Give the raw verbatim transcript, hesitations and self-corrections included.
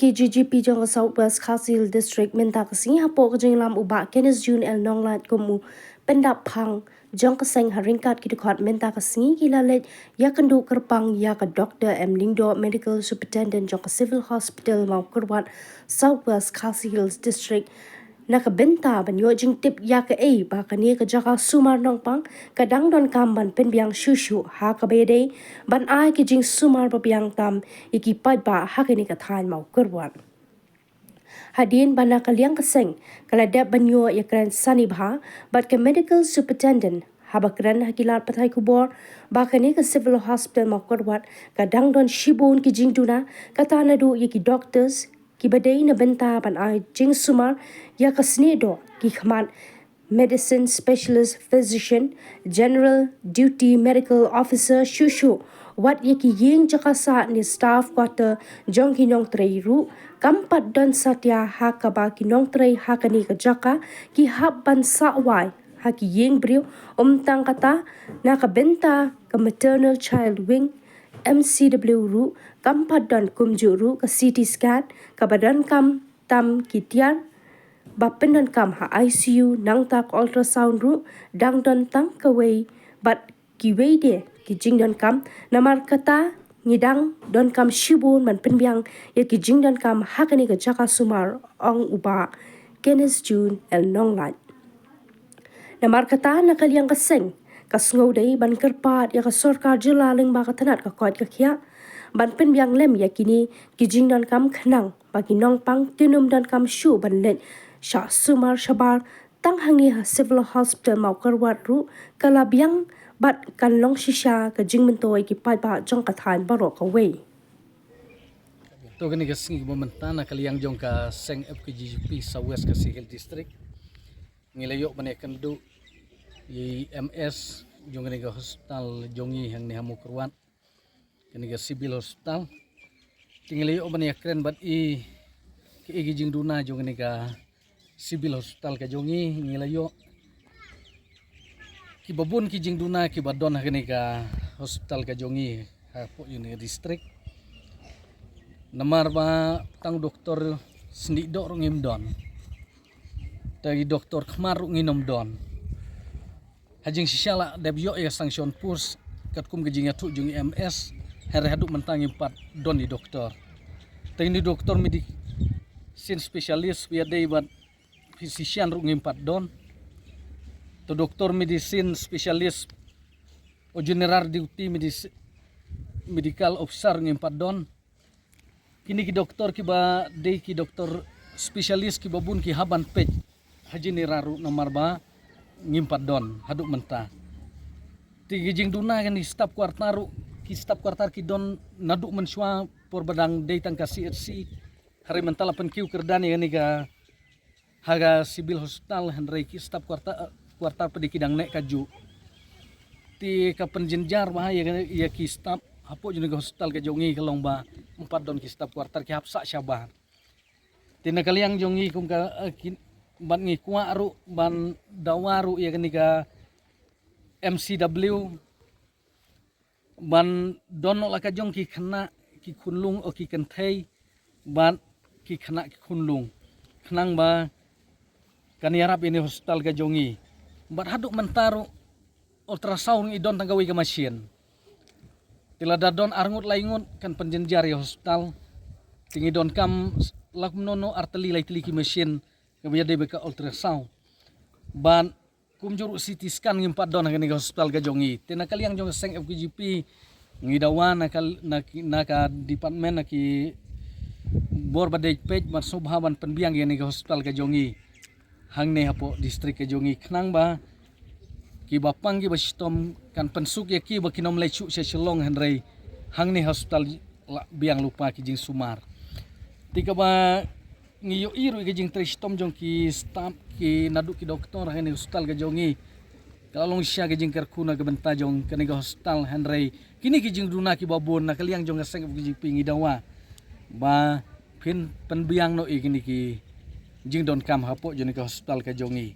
Ki GGP jong ka South West Khasi Hills District mynta ka sngi hapoh ka jinglam u Bah Kenneth June L Nonglait kum u pyndap phang jong ka seng ha ryngkat ki dkhot mynta ka sngi ki la leit ïakynduh kyrpang ïa ka Doctor M Lyngdoh, Medical Superintendent jong ka Civil Hospital Mawkyrwat, South West Khasi Hills District, na ka bynta ban ïoh jingtip ïa kaei ba kane ka jaka sumar nongpang ka dang donkam ban pynbiang shuh shuh ha kaba ïadei ban ai ki jingsumar ba biang tam ïa ki paidbah ha kane ka thaiñ Mawkyrwat. Hadien ba na ka liang ka seng ka la dep ban ïoh ïakren sani bha bad ka Medical Superintendent, haba kren ha ki lad pathai khubor ba kane ka Civil Hospital Mawkyrwat ka dang don shibun ki jingduna, kata naduh ïa ki doctors kiba dei na bynta ban ai jingsumar ïa ka snieh doh, ki khmat Medicine Specialist Physician, General Duty Medical Officer shuh shuh, wat ïa ki ïing jaka sah ne staff quarter jong ki nongtrei ruh kam pat don satia, ha kaba ki nongtrei ha kane ka jaka ki hap ban sah wai ha ki ïing briew. Ym tang kata, na ka bynta ka Maternal Child Wing, MCW ruh kam pat don, kumjuh ruh ka CT scan kaba donkam tam ki tiar ba pyndonkam ha ICU, nangta ka ultrasound ruh dang don tang kawei bad kiwei de ki jingdonkam. Namar kata ngi dang donkam shibun ban pynbiang ïa ki jingdonkam ha kane ka jaka sumar, ong u Bah Kenneth June L Nonglait. Namar kata na ka liang ka seng ka sngewdei ban kyrpad ïa ka sorkar jylla lyngba ka tnat ka koit ka khiah ban pynbiang lem ïa kine ki jingdonkam khnang ba ki nongpang kin ym donkam shuh ban leit shah sumar shabar tang hangne ha Civil Hospital Mawkyrwat ruh ka la biang bad kan long shisha ka jingmyntoi ïa ki paidbah jong ka thaiñ baroh kawei. To kane ka sngi ba mynta na ka liang jong ka seng FKJGP South West Khasi Hills District ngi la ïoh ban ïakynduh ïa i MS jong kane ka hospital jong ngi hangne ha Mawkyrwat, kane ka Civil Hospital. Te ngi la ïoh ban ïakren bad i kaei ka jingduna jong kane ka Civil Hospital ka jong ngi. Ngi la ïoh kiba bun ki jingduna kiba don ha kane ka hospital ka jong ngi hapoh ïa kane ka district. Namar ba tang doktor snieh doh ruh ngim don, tang i doktor khmat ruh ngin ym don. Ha jingshisha la dep ïoh ïa ka sanction post katkum ka jingïathuh jong i MS, hynrei haduh mynta ngim pat don i doktor. Tang i doktor medicine specialist, ïadei bad physician ruh ngim pat don. To doktor medicine specialist, o general duty medis-, medical officer ngim pat don. Kine ki doktor kiba dei ki doktor specialist kiba bun ki hap ban peit ha general ruh namar ba ngim pat don haduh mynta. Te ki jingduna kine ki staff quarter ruh, ki staff quarter ki don naduh mynshuwa por ba dang dei tang ka CHC. Hynrei mynta la pynkiew kyrdan ïa kane ka ha ka Civil Hospital, hynrei ki staff quarter, quarter pat de ki dang neh kajuh. Te ka pynjynjar bha ïa, ïa ki staff hapoh jong ka hospital ka jong ngi ka long ba ym pat don ki staff quarter, ki hap sah shabar. Te na ka liang jong ngi kum ka, eh, ki, bad ngi kwah ruh ban dawa ruh ïa kane ka MCW ban don noh la ka jong ki khynnah ki khunlung, o ki kynthei bad ki khynnah ki khunlung, khnang ba kan ïarap ïa kane ka hospital ka jong ngi. Bad haduh mynta ruh ultrasound ngi don tang kawei ka machine. Te lada don arngut laingut kan pynjynjar ïa ka hospital. Te ngi donkam la kumno kumno ar tylli lai tylli ki machine kaba ïadei bad ka ultrasound. Bad kumjuh ruh CT scan ngim pat don ha kane ka hospital ka jong ngi. Te na ka liang jong ka seng FKJGP ngi dawa na ka, na ki, na ka department, na ki bor ba dei peit ban sngewbha ban pynbiang ïa kane ka hospital ka jong ngi hangne hapoh district ka jong ngi, khnang ba kiba pang kiba shitom kan pynsuk ïa ki ba kin ym leit shuh sha Shillong, hynrei hangne hospital la biang lypa ki jingsumar. Te kaba ngi ïohi ruh ïa ka jingtrei shitom jong ki staff, ki naduh ki doktor hangne hospital ka jong ngi, ka la long shisha ka jingkyrkhu na ka bynta jong kane ka hospital, hynrei kine ki jingduna kiba bun, na ka liang jong ka seng FKJGP ngi dawa ba phin pynbiang noh ïa kine ki jingdonkam hapoh jong kane ka hospital ka jong ngi.